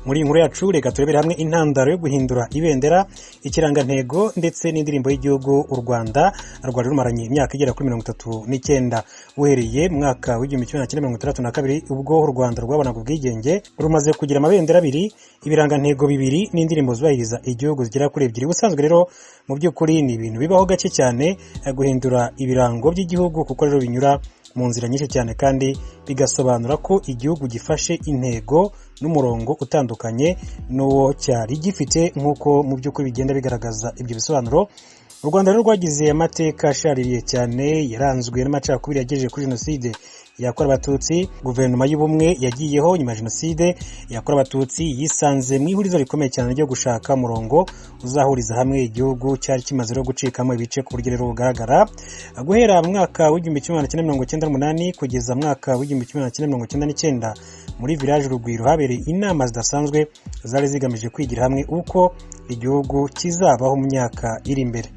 Muri iyi nkuru yacu, reka turebere hamwe intandaro yo guhindura ibendera, ikirangantego ndetse n'indirimbo y'igihugu u Rwanda rwari rumaranye imyaka igera kuri 39. Uhereye mu mwaka w'1962, ubwo u Rwanda rwabonaga ubwigenge, rumaze kugira amabendera abiri, ibirangantego bibiri n'indirimbo zubahiriza igihugu zigera kuri ebyiri. Ubusanzwe rero, mu by'ukuri ni ibintu bibaho gake cyane guhindura ibirango by'igihugu, kuko rero binyura mu nzira nyinshi cyane kandi bigasobanura ko igihugu gifashe intego n'umurongo utandukanye n'uwo cyari gifite, nk'uko mu by'ukuri bigenda bigaragaza ibyo bisobanuro. U Rwanda rero rwagize amateka ashaririye cyane, yaranzwe n'amacakubiri yagejeje kuri Jenoside yakorewe Abatutsi. Guverinoma y'ubumwe yagiyeho nyuma ya Jenoside yakorewe Abatutsi yisanze mu ihurizo rikomeye cyane ryo gushaka umurongo uzahuriza hamwe igihugu cyari kimaze rero gucikamo ibice ku buryo rero bugaragara. Guhera mu mwaka w'1998 kugeza mu mwaka w'1999, muri Village Urugwiro habereye inama zidasanzwe zari zigamije kwigira hamwe uko igihugu kizabaho mu myaka iri imbere.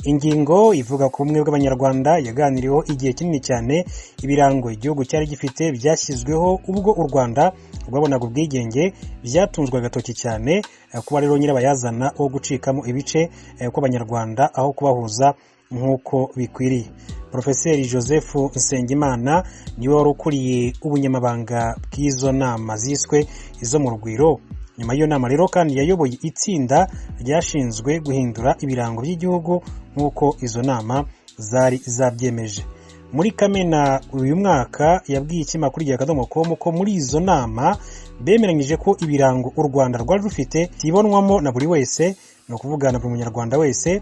Ingingo ivuga ku bumwe bw'Abanyarwanda yaganiriweho igihe kinini cyane. Ibirango igihugu cyari gifite byashyizweho ubwo u Rwanda rwabonaga ubwigenge byatunzwe agatoki cyane kuba rero nyirabayazana wo gucikamo ibice kw'Abanyarwanda aho kubahuza nk'uko bikwiriye. Porofeseri Joseph Nsengimana niwe wari ukuriye ubunyamabanga bw'izo nama ziswe izo mu Rugwiro. Nyuma y'iyo nama rero kandi yayoboye itsinda ryashinzwe guhindura ibirango by'igihugu nk'uko izo nama zari zabyemeje. Muri Kamena uyu mwaka yabwiye ikinyamakuru igihe.com ko muri izo nama bemeranyije ko ibirango u Rwanda rwari rufite byibonwamo na buri wese, ni ukuvuga na buri Munyarwanda wese.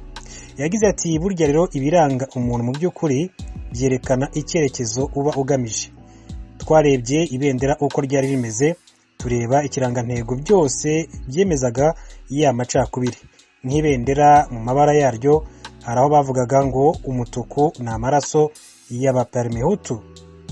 Yagize ati: "Burya rero ibiranga umuntu mu by'ukuri byerekana icyerekezo uba ugamije. Twarebye ibendera uko ryari rimeze, tureba ikirangantego, byose byemezaga ya macakubiri. Nk'ibendera mu mabara yaryo hari aho bavugaga ngo umutuku ni amaraso y'Abaparimehutu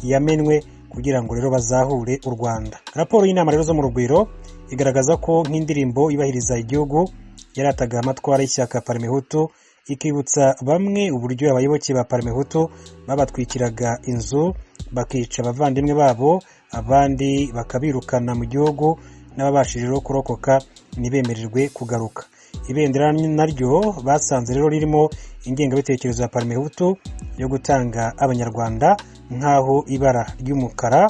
yamenwe kugira ngo rero bazahure u Rwanda." Raporo y'inama rero zo mu Rugwiro igaragaza ko nk'indirimbo yubahiriza igihugu yarataga amatwara y'ishyaka Parimehutu, ikibutsa bamwe uburyo abayoboke ba Parimehutu babatwikiraga inzu, bakica abavandimwe babo, abandi bakabirukana mu gihugu, n'ababashije rero kurokoka ntibemererwe kugaruka. Ibendera naryo basanze rero ririmo ingengabitekerezo ya Parimehutu yo gutanga Abanyarwanda, nk'aho ibara ry'umukara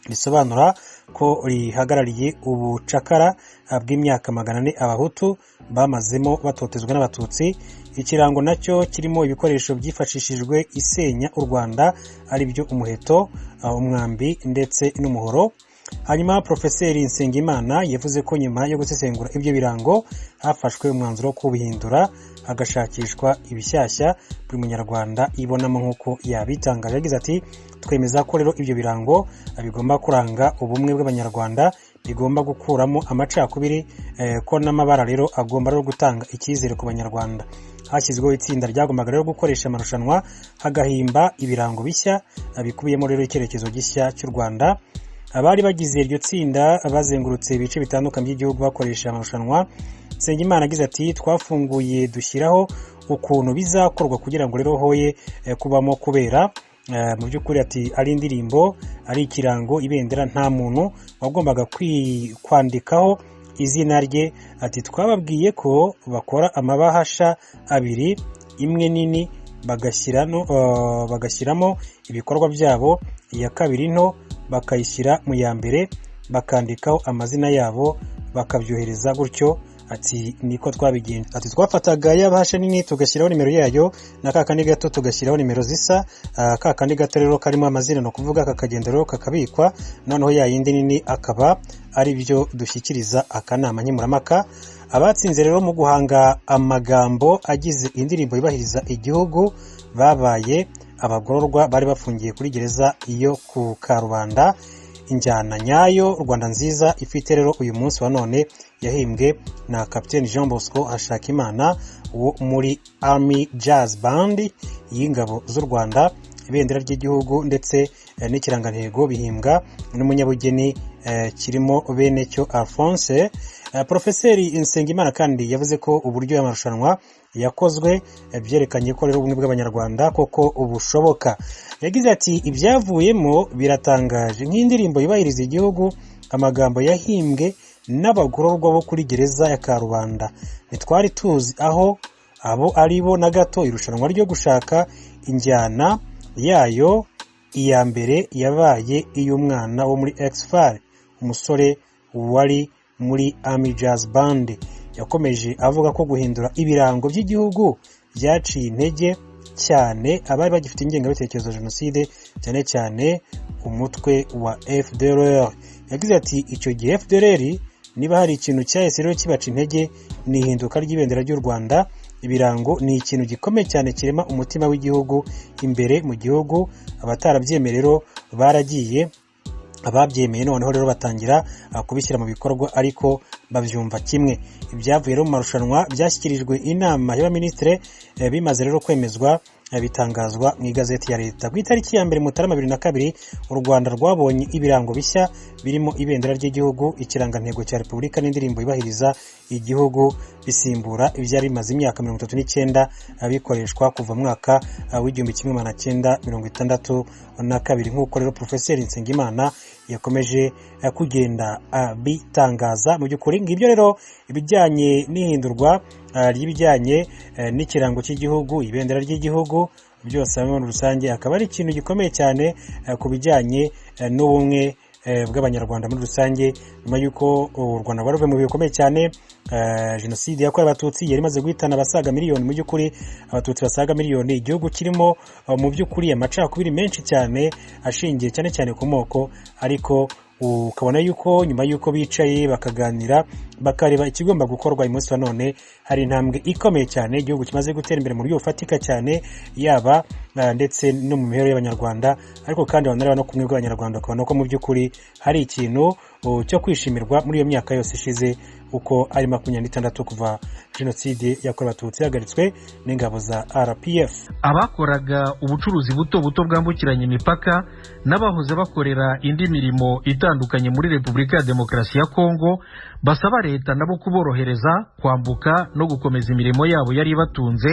risobanura ko rihagarariye ubucakara bw'imyaka 400 Abahutu bamazemo batotezwa n'Abatutsi. Ikirango nacyo kirimo ibikoresho byifashishijwe isenya u Rwanda, ari byo umuheto, umwambi ndetse n'umuhoro. Hanyuma Porofeseri Nsengimana yavuze ko nyuma yo gusesengura ibyo birango hafashwe umwanzuro wo kubihindura, hagashakishwa ibishyashya buri Munyarwanda ibonamo, nk'uko yabitangaje. Yagize ati: "Twemeza ko rero ibyo birango bigomba kuranga ubumwe bw'Abanyarwanda, bigomba gukuramo amacakubiri, ko n'amabara rero agomba rero gutanga icyizere ku Banyarwanda. Hashyizweho itsinda ryagombaga rero gukoresha amarushanwa, hagahimba ibirango bishya bikubiyemo rero icyerekezo gishya cy'u Rwanda. Abari bagize iryo tsinda bazengurutse ibice bitandukanye by'igihugu bakoresha amarushanwa." Nsengimana agize ati: "Twafunguye, dushyiraho ukuntu bizakorwa kugira ngo rero hoye kubamo kubera mu by'ukuri." Ati: "Ari indirimbo, ari ikirango, ibendera, nta muntu wagombaga kwandikaho izina rye." Ati: "Twababwiye ko bakora amabahasha abiri, imwe nini bagashyiramo ibikorwa byabo, iya kabiri nto bakayishyira mu ya mbere, bakandikaho amazina yabo, bakabyohereza gutyo." Ati: "Niko twabigenje." Ati: "Twafataga ya bahasha nini tugashyiraho nimero yayo, na ka kandi gato tugashyiraho nimero zisa. Ka kandi gato rero karimo amazina, ni ukuvuga kakagenda rero kakabikwa, noneho ya yindi nini akaba ari byo dushyikiriza akanama nkemurampaka." Abatsinze rero mu guhanga amagambo agize indirimbo yubahiriza igihugu babaye abagororwa bari bafungiye kuri gereza yo ku Karubanda. Injyana nyayo Rwanda Nziza ifite rero uyu munsi wa none yahimbwe na Kapiteni Jean Bosco Hashakimana wo muri Army Jazz Band y'ingabo z'u Rwanda. Ibendera ry'igihugu ndetse n'ikirangantego bihimbwa n'umunyabugeni kirimo Benecyo Alphonse. Porofeseri Nsengimana kandi yavuze ko uburyo amarushanwa yakozwe byerekanye ko rero ubumwe bw'Abanyarwanda koko bushoboka. Yagize ati: "Ibyavuyemo biratangaje. Nk'indirimbo yubahiriza igihugu, amagambo yahimbwe n'abagororwa bo kuri gereza ya Karubanda. Ntitwari tuzi aho abo ari bo na gato. Irushanwa ryo gushaka injyana yayo, iya mbere yabaye iy'umwana wo muri Ex-FAR, umusore wari muri Army Jazz Band. Yakomeje avuga ko guhindura ibirango by'igihugu byaciye intege cyane abari bagifite ingengabitekerezo ya jenoside, cyane cyane umutwe wa FDLR. Yagize ati: "Icyo gihe FDLR, niba hari ikintu cyahise rero kibaca intege, ni ihinduka ry'ibendera ry'u Rwanda. Ibirango ni ikintu gikomeye cyane kirema umutima w'igihugu imbere mu gihugu. Abatarabyemeye rero baragiye, ababyemeye noneho rero batangira kubishyira mu bikorwa, ariko babyumva kimwe." Ibyavuye rero mu marushanwa byashyikirijwe Inama y'Abaminisitiri, bimaze rero kwemezwa bitangazwa mu igazeti ya leta. Ku itariki ya 1 Mutarama 2002, u Rwanda rwabonye ibirango bishya birimo ibendera ry'igihugu, ikirangantego cya repubulika n'indirimbo yubahiriza igihugu, bisimbura ibyari bimaze imyaka 39 bikoreshwa kuva mu mwaka w'1962, nk'uko rero Porofeseri Nsengimana yakomeje kugenda abitangaza. Mu by'ukuri ngibyo rero ibijyanye n'ihindurwa ry'ibijyanye n'ikirango cy'igihugu, ibendera ry'igihugu, byose hamwe muri rusange akaba ari ikintu gikomeye cyane ku bijyanye n'ubumwe bw'Abanyarwanda muri rusange, nyuma y'uko u Rwanda rwari ruvuye mu bihe bikomeye cyane. Jenoside yakorewe Abatutsi yari imaze guhitana abasaga miliyoni, mu by'ukuri Abatutsi basaga miliyoni, igihugu kirimo mu by'ukuri amacakubiri menshi cyane ashingiye cyane cyane ku moko. Ariko ukabona yuko nyuma y'uko bicaye bakaganira, bakareba ikigomba gukorwa, uyu munsi wa none hari intambwe ikomeye cyane igihugu kimaze gutera imbere mu buryo bufatika cyane, yaba ndetse no mu mibereho y'Abanyarwanda. Ariko kandi wanareba no ku bumwe bw'Abanyarwanda, ukabona ko mu by'ukuri hari ikintu cyo kwishimirwa muri iyo myaka yose ishize uko ari 26 kuva jenoside yakorewe Abatutsi ihagaritswe n'ingabo za RPF. Abakoraga ubucuruzi buto buto bwambukiranya imipaka n'abahoze bakorera indi mirimo itandukanye muri Repubulika ya Demokarasi ya Kongo basaba leta nabo kuborohereza kwambuka no gukomeza imirimo yabo yari ibatunze,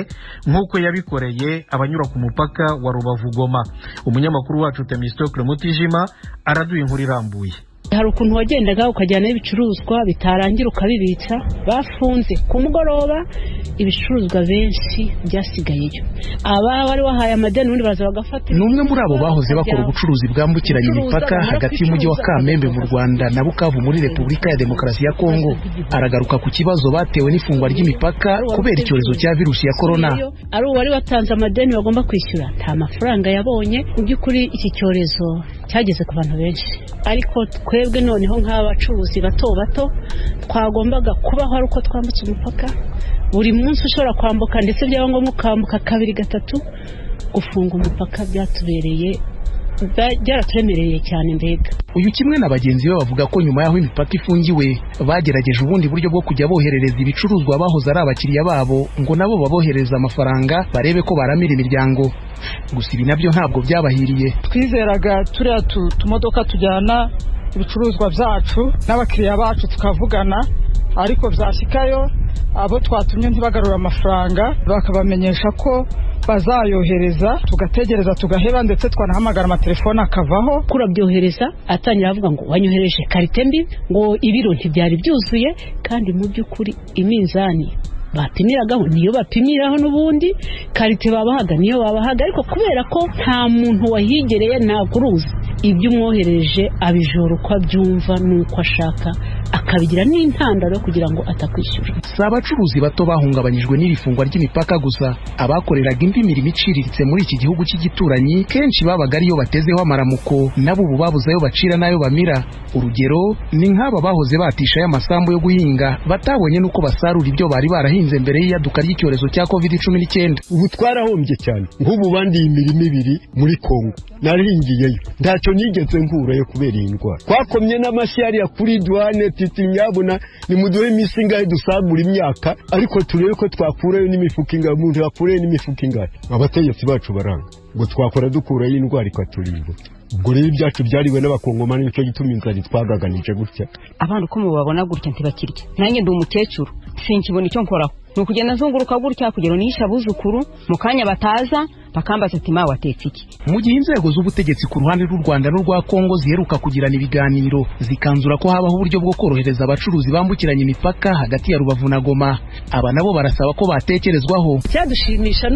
nk'uko yabikoreye abanyura ku mupaka wa Rubavu Goma. Umunyamakuru wacu Temistokle Mutijima araduha inkuru irambuye. Hari ukuntu wagendaga ukajyanayo ibicuruzwa, bitarangira ukabibitsa. Bafunze ku mugoroba, ibicuruzwa benshi byasigayeyo. Aba wari wahaye amadeni ubundi baraza bagafata. Ni umwe muri abo bahoze bakora ubucuruzi bwambukiranya imipaka hagati y'umujyi wa Kamembe mu Rwanda na Bukavu muri Repubulika ya Demokarasi ya Kongo. Aragaruka ku kibazo batewe n'ifungwa ry'imipaka kubera icyorezo cya virusi ya korona. Ari uwari watanze amadeni bagomba kwishyura, nta mafaranga yabonye. Mu by'ukuri iki cyorezo cyageze ku bantu benshi, ariko twebwe noneho nk'abacuruzi bato bato twagombaga kubaho ari uko twambutse umupaka. Buri munsi ushobora kwambuka, ndetse byaba ngombwa ukambuka kabiri, gatatu. Gufunga umupaka byatubereye, byaraturemereye cyane mbega. Uyu kimwe na bagenzi be bavuga ko nyuma y'aho imipaka ifungiwe bagerageje ubundi buryo bwo kujya boherereza ibicuruzwa bahoze ari abakiriya babo, ngo nabo baboherereza amafaranga barebe ko baramira imiryango. Gusa ibi nabyo ntabwo byabahiriye. Twizeraga turiya tumodoka tujyana ibicuruzwa byacu n'abakiriya bacu tukavugana, ariko byashyikayo abo twatumye ntibagarure amafaranga, bakabamenyesha ko bazayohereza, tugategereza tugaheba, ndetse twanahamagara amatelefone akavaho. Kurabyohereza atangira avuga ngo wanyohereje qualité mbi, ngo ibiro ntibyari byuzuye, kandi mu by'ukuri iminzani bapimiragaho niyo bapimiraho n'ubundi, qualité babahaga niyo babahaga. Ariko kubera ko nta muntu wahigereye, ntabwo uruzi ibyo umwohereje, abijora uko abyumva n'uko ashaka, akabigira n'intandaro kugira ngo atakwishyura. Si abacuruzi bato bahungabanyijwe n'iri fungwa ry'imipaka gusa. Abakoreraga indi mirimo iciriritse muri iki gihugu cy'igituranyi, kenshi babaga ariyo batezeho amaramuko, nabo ubu babuze ayo bacira n'ayo bamira. Urugero ni nk'aba bahoze batisha y'amasambu yo guhinga, batabonye n'uko basarura ibyo bari barahinze mbere y'iyaduka ry'icyorezo cya COVID-19. Ubu twarahombye cyane. Nk'ubu bandiye imirima ibiri muri Kongo naringiyeyo, ntacyo nigeze nkurayo kubera iyi ndwara. Twakomye n'amashyi hariya kuri douane, titi nyabuna nimuduhe iminsi ingahe dusagura imyaka, ariko turebe ko twakurayo n'imifuka ingahe. Umuntu yakurayo n'imifuka ingahe? Abategetsi bacu baranga ngo twakora dukurayo, indwara ikaturimba. Ubwo rero ibyacu byariwe n'Abakongomani, nicyo gituma inzara twagaganije gutya. Abana uko mubabona gutya ntibakirya. Nanjye ndi umukecuru, sinkibona icyo nkoraho. Ni ukugenda nzunguruka gutya kugira ngo nihishe abuzukuru mu kanya bataza bakambaza ati mawe watetse iki. Mu gihe inzego z'ubutegetsi ku ruhande rw'u Rwanda n'urwa Kongo ziheruka kugirana ibiganiro zikanzura ko habaho uburyo bwo korohereza abacuruzi bambukiranya imipaka hagati ya Rubavu na Goma, aba nabo barasaba ko batekerezwaho. Cyadushimisha.